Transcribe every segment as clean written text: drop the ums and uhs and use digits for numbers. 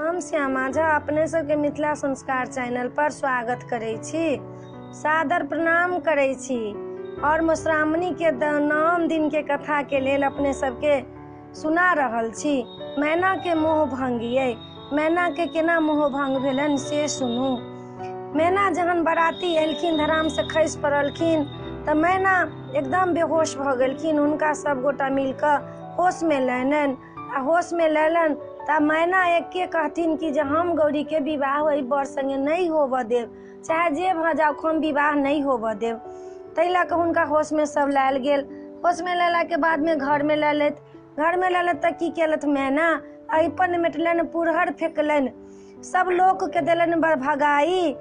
हम श्यामा झा अपने सबके मिथिला संस्कार चैनल पर स्वागत करै छी, सादर प्रणाम करै छी और मधुश्रावणी के 9 दिन के कथा के लेल अपने सबके सुना रहल छी। मैना के मोह भंग ये, मैना के केना मोह भंग भेलनि से सुनू। मैना जहन बराती एलखिन, धराम से खसि पड़लखिन तऽ मैना एकदम बेहोश भऽ गेलखिन। हुनका सब गोटा मिल कऽ होश में लेलनि आ होश में लेलनि तऽ मैना एके कहथिन कि जे हम गौरी के विवाह ओहि बर संगे नहि होबऽ देब, चाहे जे भऽ जाउ, हम विवाह नहि होबऽ देब। ताहि लऽ कऽ हुनका होश में सब लायल गेल। होश में लेला के बाद में घर में लेलथि। घर में लेलथि तऽ की केलथि मैना, अरिपन मेटलनि, पुरहर फेकलनि, सब लोक के देलनि भगाई।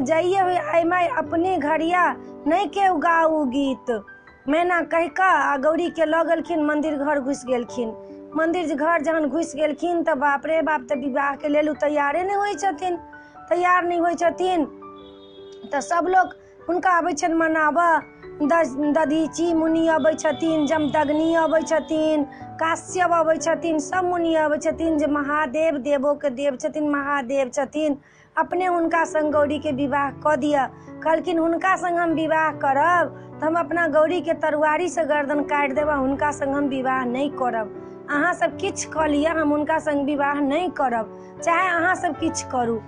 जाइए हुए आइ माइ अपने घरिया नहि के गाउ गीत। मैना कहि कऽ आ गौरी के लऽ गेलखिन, मंदिर घर घुसि गेलखिन। मंदिर घर जहन घुसि गेलखिन तऽ बाप रे बाप, तऽ विवाह के लेल ओ तैयारे नहि होइ छथिन। तैयार नहि होइ छथिन तऽ सब लोक हुनका अबै छनि मनाबऽ। दधीची मुनि अबै छथिन, जमदग्नि अबै छथिन, काश्यप अबै छथिन, सब मुनि अबै छथिन जे महादेव देवोके देव छथिन, महादेव छथिन, अपने हुनका संग गौरी के विवाह कऽ दिअ। कहलखिन हुनका संग हम विवाह करब तऽ हम अपना गौरी के तरुआरी से गर्दन काटि देब, हुनका संग हम विवाह नहि करब। अहाँ सब किछु कऽ लिअ, हम हुनका संग विवाह नहि करब, चाहे अहाँ सब किछु करू।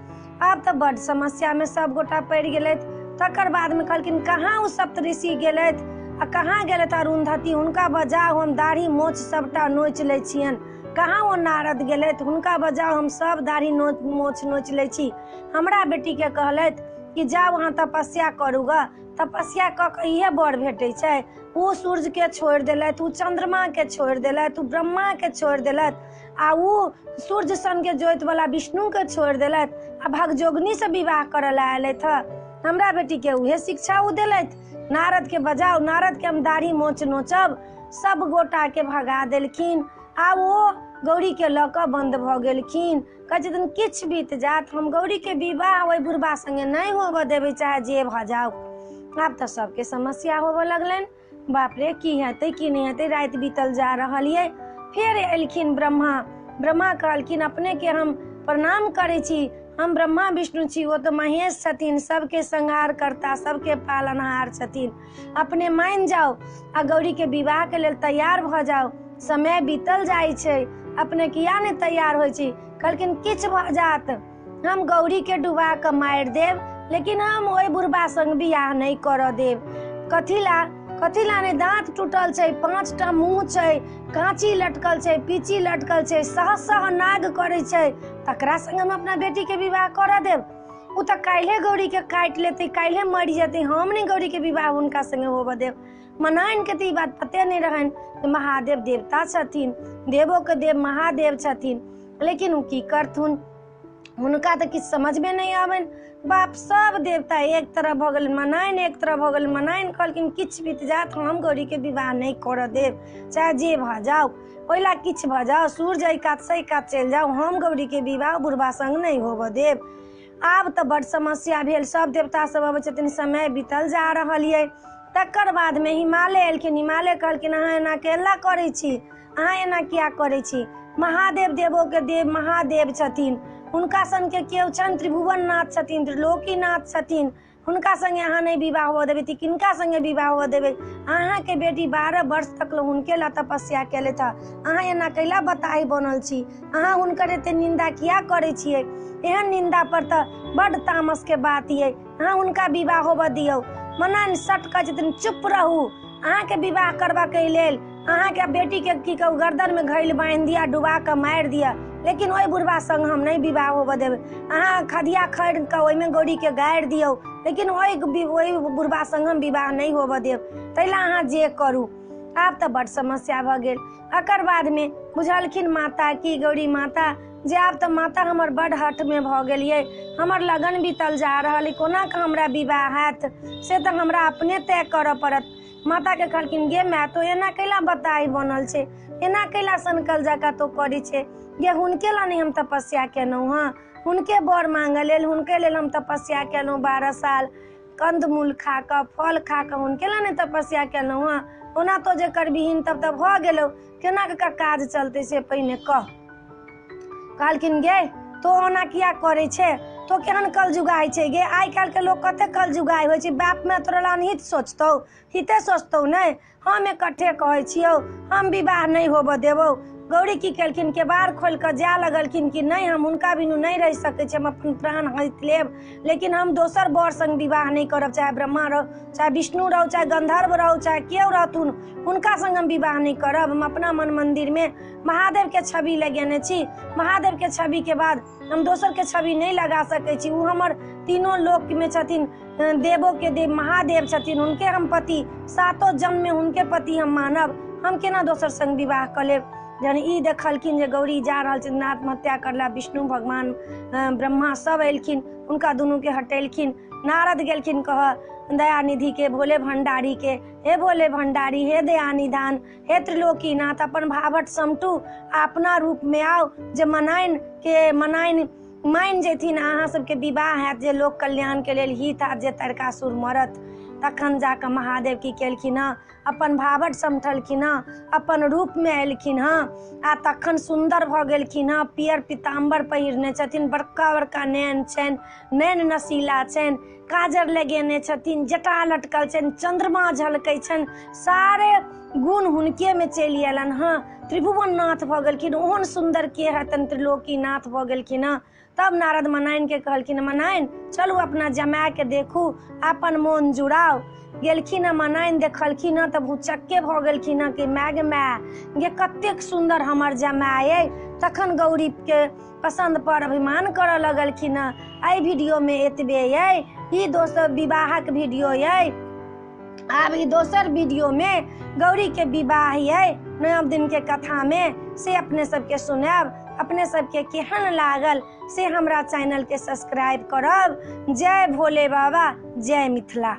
आब तऽ बड्ड समस्या में सब गोटा पड़ि गेलथि। तकर बाद में कहलखिन कहाँ ओ सप्तऋषि गेलथि आ कहाँ गेलथि अरुंधति, हुनका बजाउ, हम दाढ़ी मोछ सबटा नोचि लै छियनि। कहाँ ओ नारद गेलथि, हुनका बजाउ, हम सब दाढ़ी मोछ नोचि लै छी। हमरा बेटीके कहलथि कि जाउ अहाँ तपस्या करू गऽ, तपस्या कऽ कऽ इहे वर भेटै छै। ओ सूर्यके छोड़ि देलथि, ओ चंद्रमाके छोड़ि देलथि, ओ ब्रह्माके छोड़ि देलथि आ ओ सूर्य सनके ज्योतिवला विष्णुके छोड़ि देलथि आ भगजोगनीसँ विवाह करऽ लए अयलथि हँ। हमरा बेटीके उहे शिक्षा ओ देलथि। नारदके बजाउ, नारदके हम दाढ़ी मोछ नोचब। सब गोटाके भगा देलखिन आ ओ गौरीके लऽ कऽ बन्द भऽ गेलखिन। कहै छथिन किछु बीत जात, हम गौरीके विवाह ओहि बुढ़बा संगे नहि होबऽ देबै, चाहे जे भऽ जाउ। आब तऽ सबके समस्या होबऽ लगलनि, बाप रे की हेतै की नहि हेतै, राति बीतल जा रहल ये। फेर एलखिन ब्रह्मा। ब्रह्मा कहलखिन अपने के हम प्रणाम करै छी, हम ब्रह्मा विष्णु छी, ओ तऽ महेश छथिन, सबके संहार करता, सबके पालनहार छथिन, अपने मानि जाउ आ गौरी के विवाह के लेल तैयार भऽ जाउ, समय बीतल जाइ छै, अपने किया नहि तैयार होइ छी। कहलखिन किछु भऽ जात, हम गौरी के डुबा कऽ मारि देब, लेकिन हम ओहि बुढ़बा संग बियाह नहि करऽ देब। कथी ला? कथी ला नहि? दाँत टूटल छै, 5टा मुँह छै, काँची लटकल छै, पीची लटकल छै, सह सह नाग करै छै, तकरा संग हम अपना बेटी के विवाह करऽ देब? ओ तऽ काल्हे गौरी के काटि लेतै, काल्हे मरि जेतै, हम नहि गौरी के विवाह हुनका संगे होबऽ देब। मनाइन के तऽ ई बात पते नहि रहनि जे महादेव देवता छथिन, देवो के देव महादेव छथिन। लेकिन ओ की करथुन, हुनका तऽ किछु समझमे नहि आबनि। बाप सब देवता एक तरफ भऽ गेल, मनाइन एक तरफ भऽ गेल। मनाइन कहलखिन किछु बीत जात, हम गौरी के विवाह नहि करऽ देब, चाहे जे भऽ जाउ, ओहि ला किछु भऽ जाउ, सूर्य एहि कात से एहि कात चलि जाउ, हम गौरी के विवाह बुढ़बा संग नहि होबऽ देब। आब तऽ बड्ड समस्या भेल, सब देवता सब अबै छथिन, समय बीतल जा रहल ये। तकर बादमे हिमालय एलखिन। हिमालय कहलखिन अहाँ एना केला करै छी, अहाँ एना किया करै छी? महादेव देवो के देव महादेव छथिन, हुनका सनके केओ छनि? त्रिभुवन नाथ छथिन, त्रिलोकीनाथ छथिन, हुनका संगे अहाँ नहि विवाह होबऽ देबै तऽ किनका संगे विवाह होबऽ देबै? अहाँके बेटी 12 वर्ष तक हुनके ला तपस्या केलथि हँ, अहाँ एना कैला बताही बनल छी? अहाँ हुनकर एते निंदा किया करै छियै? एहन निंदा पर तऽ बड्ड तामस के बात ये, अहाँ हुनका विवाह होबऽ दियौ। मनाइन सट कहै छथिन चुप रहू, अहाँके विवाह करबाके लेल अहाँके बेटी के की कहू, गर्दन में घैल बान्हि दिअ, डुबा कऽ मारि दिअ, लेकिन ओहि बुढ़बा संग हम नहि विवाह होबऽ देबै। अहाँ खदिया खनि कऽ ओहिमे गौरी के गाड़ि दियौ, लेकिन ओहि बुढ़बा संग हम विवाह नहि होबऽ देब, ताहि ला अहाँ जे करू। आब तऽ बड्ड समस्या भऽ गेल। एकर बादमे बुझलखिन माता की गौरी माता जे आब तऽ माता हमर बड्ड हठमे भऽ गेलियै, हमर लगन बीतल जा रहल अइ, कोना कऽ हमरा विवाह हैत से तऽ हमरा अपने तय करऽ पड़त। माता के कहलखिन गे माय, तो एना कैला बताही बनल छै, एना कैला सनकल जकाँ तो करै छै? गे हुनके ला नहि हम तपस्या केलहुँ हँ, हुनके वर मांगऽ लेल, हुनके लेल हम तपस्या केलहुँ 12 साल, कंदमूल खा कऽ फल खा कऽ हुनके ला नहि तपस्या केलहुँ हँ। ओना तो जे करबिहीन तब तऽ भऽ गेलौ, केना कऽ काज चलतै से पहिने कह। कहलखिन गे तो ओना किया करै छै, तो केहन कलजुगाइ छै गे। आइ काल्हिके लोक कते कलजुगाइ होइ छै, बाप माय तोरा लए अनहित सोचतौ, हिते सोचतौ नहि। हम इकट्ठे कहै छियौ, हम विवाह नहि होबऽ देबौ। गौरी की केलखिन, केबाड़ खोलि कऽ जाय लगलखिन कि नहि, हम हुनका बिनु नहि रहि सकै छी, हम अपन प्राण हँसि लेब, लेकिन हम दोसर वर संग विवाह नहि करब, चाहे ब्रह्मा रहू, चाहे विष्णु रहू, चाहे गंधर्व रहू, चाहे केओ रहथुन, हुनका संग हम विवाह नहि करब। हम अपना मन मंदिरमे महादेवके छवि लगेने छी, महादेवके छविके बाद हम दोसरके छवि नहि लगा सकै छी। ओ हमर तीनों लोकमे छथिन, देवो के देव महादेव छथिन, हुनके हम पति, सातो जन्ममे हुनके पति हम मानब, हम केना दोसर संग विवाह कऽ लेब। जहन ई देखलखिन जे गौरी जा रहल छथिन आत्महत्या करला, विष्णु भगवान ब्रह्मा सब एलखिन, हुनका दुनूके हटेलखिन। नारद गेलखिन कह दयानिधि के, भोले भंडारी के, हे भोले भंडारी, हे दयानिधान, हे त्रिलोकीनाथ, अपन भावट समटू, अपना रूप में आउ, जे मनाइन के मनाइन मानि जेथिन, अहाँ सबके विवाह हैत, जे लोक कल्याण के लेल हित हैत, जे तारकासुर मरत। तखन जाकऽ महादेव की केलखिन हँ, अपन भावट समटलखिन हँ, अपन रूपमे एलखिन हँ, आ तखन सुन्दर भऽ गेलखिन हँ। पियर पीताम्बर पहिरने छथिन, बड़का बड़का नैन छनि, नैन नशीला छनि, काजर लगेने छथिन, जटा लटकल छनि, चंद्रमा झलकै छनि, सारे गुण हुनकेमे चलि अयलनि हँ। त्रिभुवन नाथ भऽ गेलखिन, ओहन सुन्दर के हेतनि, त्रिलोकीनाथ भऽ गेलखिन हँ। तब नारद मनाइन के कहलखिन, मनाइन चलू अपना जमाय के देखू, अपन मोन जुड़ाउ। गेलखिन हँ मनाइन, देखलखिन हँ तऽ भुचक्के भऽ गेलखिन हँ कि my गे my गे, कतेक सुन्दर हमर जमाय अइ। तखन गौरी के पसंद पर अभिमान करऽ लगलखिन हँ। एहि वीडियो में एतबे अइ, ई दोसर विवाहक वीडियो अइ। आब ई दोसर वीडियो में गौरी के विवाह अइ, 9 दिन के कथा में, से अपने सबके सुनायब। अपने सबके केहन लागल से हमरा चैनल के सब्सक्राइब करब। जय भोले बाबा, जय मिथिला।